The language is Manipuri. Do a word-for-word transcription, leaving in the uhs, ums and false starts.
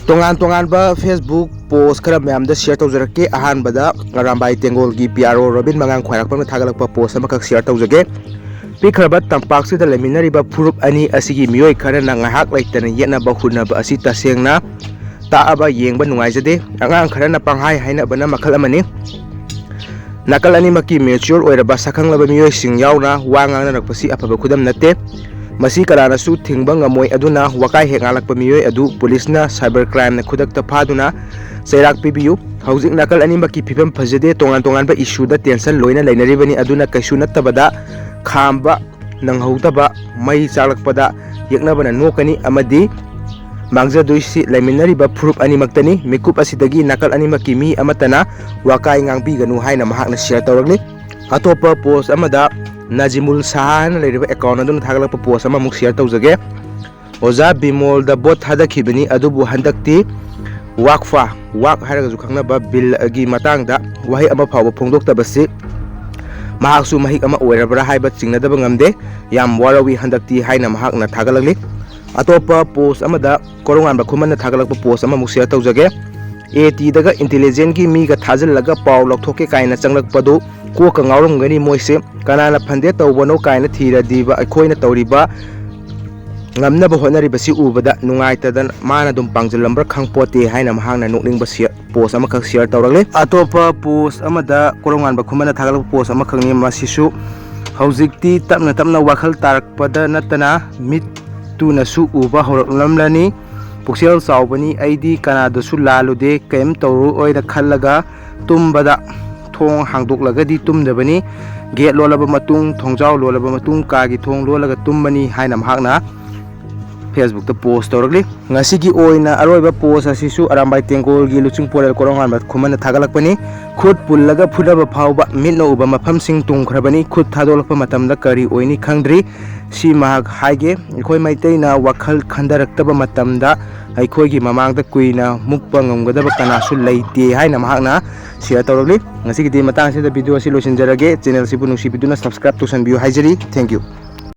ꯇꯣꯉꯥꯟ ꯇꯣꯉꯥꯟꯕ Facebook post ꯈꯔ ꯃꯌꯥꯝꯗ share ꯇꯧꯖꯔꯛꯀꯦ꯫ ꯑꯍꯥꯟꯕꯗ ꯑꯔꯥꯝꯕꯥꯏ ꯇꯦꯡꯒꯣꯜꯒꯤ P R O ꯔꯣꯕꯤꯟ ꯃꯉꯥꯡ ꯈ꯭ꯋꯥꯏꯔꯥꯛꯄꯝꯅ ꯊꯥꯒꯠꯂꯛꯄ post ꯑꯃꯈꯛ share ꯇꯧꯖꯒꯦ꯫ ꯄꯤꯛꯈ꯭ꯔꯕ ꯇꯝꯄꯥꯛꯁꯤꯗ ꯂꯩꯃꯤꯟꯅꯔꯤꯕ ꯐꯨꯔꯨꯞ ꯑꯅꯤ ꯑꯁꯤꯒꯤ ꯃꯤꯑꯣꯏ ꯈꯔꯅ ꯉꯥꯏꯍꯥꯛ ꯂꯩꯇꯅ ꯌꯦꯠꯅꯕ ꯍꯨꯟꯅꯕ ꯑꯁꯤ ꯇꯁꯦꯡꯅ ꯇꯥꯛꯑꯕ ꯌꯦꯡꯕ ꯅꯨꯡꯉꯥꯏꯖꯗꯦ꯫ ꯑꯉꯥꯡ ꯈꯔꯅ ꯄꯪꯍꯥꯏ ꯍꯥꯏꯅꯕꯅ ꯃꯈꯜ ꯑꯃꯅꯤ꯫ ꯅꯥꯀꯜ ꯑꯅꯤꯃꯛꯀꯤ mature ꯑꯣꯏꯔꯕ ꯁꯛꯈꯪꯂꯕ ꯃꯤꯑꯣꯏꯁꯤꯡ ꯌꯥꯎꯅ ꯋꯥ ꯉꯥꯡꯅꯔꯛꯄꯁꯤ ꯑꯐꯕ ꯈꯨꯗꯝ ꯅꯠꯇꯦ꯫ ꯃꯁꯤ ꯀꯅꯥꯅꯁꯨ ꯊꯤꯡꯕ ꯉꯝꯃꯣꯏ꯫ ꯑꯗꯨꯅ ꯋꯥꯀꯥꯏ ꯍꯦꯛ ꯉꯥꯡꯂꯛꯄ ꯃꯤꯑꯣꯏ ꯑꯗꯨ ꯄꯨꯂꯤꯁꯅ cyber crimeꯅ ꯈꯨꯗꯛꯇ ꯐꯥꯗꯨꯅ ꯆꯩꯔꯥꯛ ꯄꯤꯕꯤꯌꯨ꯫ ꯍꯧꯖꯤꯛ ꯅꯥꯀꯜ ꯑꯅꯤꯃꯛꯀꯤ ꯐꯤꯕꯝ ꯐꯖꯗꯦ꯫ ꯇꯣꯉꯥꯟ ꯇꯣꯉꯥꯟꯕ issueꯗ tension ꯂꯣꯏꯅ ꯂꯩꯅꯔꯤꯕꯅꯤ꯫ ꯑꯗꯨꯅ ꯀꯩꯁꯨ ꯅꯠꯇꯕꯗ ꯈꯥꯝꯕ ꯅꯪꯍꯧꯗꯕ, ꯃꯩ ꯆꯥꯛꯂꯛꯄꯗ ꯌꯦꯛꯅꯕꯅ ꯅꯣꯛꯀꯅꯤ ꯑꯃꯗꯤ ꯃꯥꯡꯖꯗꯣꯏꯁꯤ ꯂꯩꯃꯤꯟꯅꯔꯤꯕ ꯐꯨꯔꯨꯞ ꯑꯅꯤꯃꯛꯇꯅꯤ꯫ ꯃꯤꯀꯨꯞ ꯑꯁꯤꯗꯒꯤ ꯅꯥꯀꯜ ꯑꯅꯤꯃꯛꯀꯤ ꯃꯤ ꯑꯃꯠꯇꯅ ꯋꯥꯀꯥꯏ ꯉꯥꯡꯕꯤꯒꯅꯨ ꯍꯥꯏꯅ ꯃꯍꯥꯛꯅ share ꯇꯧꯔꯛꯂꯤ꯫ ꯑꯇꯣꯞꯄ post ꯑꯃꯗ ꯅꯥꯖꯤꯃꯨꯜ ꯁꯍꯥ ꯍꯥꯏꯅ ꯂꯩꯔꯤꯕ account ꯑꯗꯨꯅ ꯊꯥꯒꯠꯂꯛꯄ post ꯑꯃꯃꯨꯛ share ꯇꯧꯖꯒꯦ꯫ ꯑꯣꯖꯥ ꯕꯤꯃꯣꯜꯗ vote ꯊꯥꯗꯈꯤꯕꯅꯤ, ꯑꯗꯨꯕꯨ ꯍꯟꯗꯛꯇꯤ ꯋꯥꯛꯐꯥ, ꯋꯥꯛ ꯍꯥꯏꯔꯒꯁꯨ ꯈꯪꯅꯕ, billꯒꯤ ꯃꯇꯥꯡꯗ ꯋꯥꯍꯩ ꯑꯃ ꯐꯥꯎꯕ ꯐꯣꯡꯗꯣꯛꯇꯕꯁꯤ ꯃꯍꯥꯛꯁꯨ ꯃꯍꯤꯛ ꯑꯃ ꯑꯣꯏꯔꯕ꯭ꯔꯥ ꯍꯥꯏꯕ ꯆꯤꯡꯅꯗꯕ ꯉꯝꯗꯦ꯫ ꯌꯥꯝ ꯋꯥꯔꯧꯏ ꯍꯟꯗꯛꯇꯤ ꯍꯥꯏꯅ ꯃꯍꯥꯛꯅ ꯊꯥꯒꯠꯂꯛꯂꯤ꯫ ꯑꯇꯣꯞꯄ post ꯑꯃꯗ ꯀꯣꯔꯧꯉꯥꯟꯕ ꯈꯨꯃꯟꯅ ꯊꯥꯒꯠꯂꯛꯄ post ꯑꯃꯃꯨꯛ share ꯇꯧꯖꯒꯦ꯫ ATꯗꯒ intelligentꯒꯤ ꯃꯤꯒ ꯊꯥꯖꯤꯜꯂꯒ ꯄꯥꯎ ꯂꯧꯊꯣꯛꯀꯦ ꯀꯥꯏꯅ ꯆꯪꯂꯛꯄꯗꯨ ꯀꯣꯛꯀ ꯉꯥꯎꯔꯝꯒꯅꯤ ꯃꯣꯏꯁꯦ꯫ ꯀꯅꯥꯅ funded ꯇꯧꯕꯅꯣ ꯀꯥꯏꯅ ꯊꯤꯔꯗꯤꯕ ꯑꯩꯈꯣꯏꯅ ꯇꯧꯔꯤꯕ ꯉꯝꯅꯕ ꯍꯣꯠꯅꯔꯤꯕꯁꯤ ꯎꯕꯗ ꯅꯨꯡꯉꯥꯏꯇꯗꯅ ꯃꯥꯅ ꯑꯗꯨꯝ ꯄꯥꯡꯖꯤꯜꯂꯝꯕ꯭ꯔꯥ ꯈꯪꯄꯣꯠꯇꯦ ꯍꯥꯏꯅ ꯃꯍꯥꯛꯅ ꯅꯣꯛꯅꯤꯡꯕ share, post ꯑꯃꯈꯛ share ꯇꯧꯔꯛꯂꯤ꯫ ꯑꯇꯣꯞꯄ post ꯑꯃꯗ ꯀꯣꯔꯧꯉꯥꯟꯕ ꯈꯨꯃꯟꯅ ꯊꯥꯒꯠꯂꯛꯄ post ꯑꯃꯈꯛꯅꯤ꯫ ꯃꯁꯤꯁꯨ ꯍꯧꯖꯤꯛꯇꯤ ꯇꯞꯅ ꯇꯞꯅ ꯋꯥꯈꯜ ꯇꯥꯔꯛꯄꯗ ꯅꯠꯇꯅ ꯃꯤꯠ ꯇꯨꯅꯁꯨ ꯎꯕ ꯍꯧꯔꯛꯂꯝꯂꯅꯤ꯫ ꯄꯨꯛꯆꯦꯜ ꯆꯥꯎꯕꯅꯤ, ꯑꯩꯗꯤ ꯀꯅꯥꯗꯁꯨ ꯂꯥꯜꯂꯨꯗꯦ, ꯀꯔꯤꯝ ꯇꯧꯔꯣꯏꯅ ꯈꯜꯂꯒ ꯇꯨꯝꯕꯗ ꯊꯣꯡ ꯍꯥꯡꯗꯣꯛꯂꯒꯗꯤ ꯇꯨꯝꯗꯕꯅꯤ꯫ Gate ꯂꯣꯜꯂꯕ ꯃꯇꯨꯡ, ꯊꯣꯡꯖꯥꯎ ꯂꯣꯜꯂꯕ ꯃꯇꯨꯡ ꯀꯥꯒꯤ ꯊꯣꯡ ꯂꯣꯜꯂꯒ ꯇꯨꯝꯕꯅꯤ ꯍꯥꯏꯅ ꯃꯍꯥꯛꯅ Facebookꯇ post ꯇꯧꯔꯛꯂꯤ꯫ ꯉꯁꯤꯒꯤ ꯑꯣꯏꯅ ꯑꯔꯣꯏꯕ post ꯑꯁꯤꯁꯨ ꯑꯔꯥꯝꯕꯥꯏ ꯇꯦꯡꯒꯣꯜꯒꯤ ꯂꯨꯆꯤꯡꯄꯨꯔꯦꯜ ꯀꯣꯔꯧꯉꯥꯟꯕ ꯈꯨꯃꯟꯅ ꯊꯥꯒꯠꯂꯛꯄꯅꯤ꯫ ꯈꯨꯠ ꯄꯨꯜꯂꯒ ꯐꯨꯅꯕ ꯐꯥꯎꯕ ꯃꯤꯠꯅ ꯎꯕ ꯃꯐꯝꯁꯤꯡ ꯇꯨꯝꯈ꯭ꯔꯕꯅꯤ꯫ ꯈꯨꯠ ꯊꯥꯗꯣꯛꯂꯛꯄ ꯃꯇꯝꯗ ꯀꯔꯤ ꯑꯣꯏꯅꯤ ꯈꯪꯗ꯭ꯔꯤ꯫ ꯁꯤ ꯃꯍꯥꯛ ꯍꯥꯏꯒꯦ, ꯑꯩꯈꯣꯏ ꯃꯩꯇꯩꯅ ꯋꯥꯈꯜ ꯈꯟꯊꯔꯛꯇꯕ ꯃꯇꯝꯗ ꯑꯩꯈꯣꯏꯒꯤ ꯃꯃꯥꯡꯗ ꯀꯨꯏꯅ ꯃꯨꯛꯄ ꯉꯝꯒꯗꯕ ꯀꯅꯥꯁꯨ ꯂꯩꯇꯦ ꯍꯥꯏꯅ ꯃꯍꯥꯛꯅ share ꯇꯧꯔꯛꯂꯤ꯫ ꯉꯁꯤꯒꯤꯗꯤ ꯃꯇꯥꯡ ꯑꯁꯤꯗ video ꯑꯁꯤ ꯂꯣꯏꯁꯤꯟꯖꯔꯒꯦ꯫ Channelꯁꯤꯕꯨ ꯅꯨꯡꯁꯤꯕꯤꯗꯨꯅ subscribe ꯇꯧꯁꯟꯕꯤꯌꯨ ꯍꯥꯏꯖꯔꯤ꯫ Thank you꯫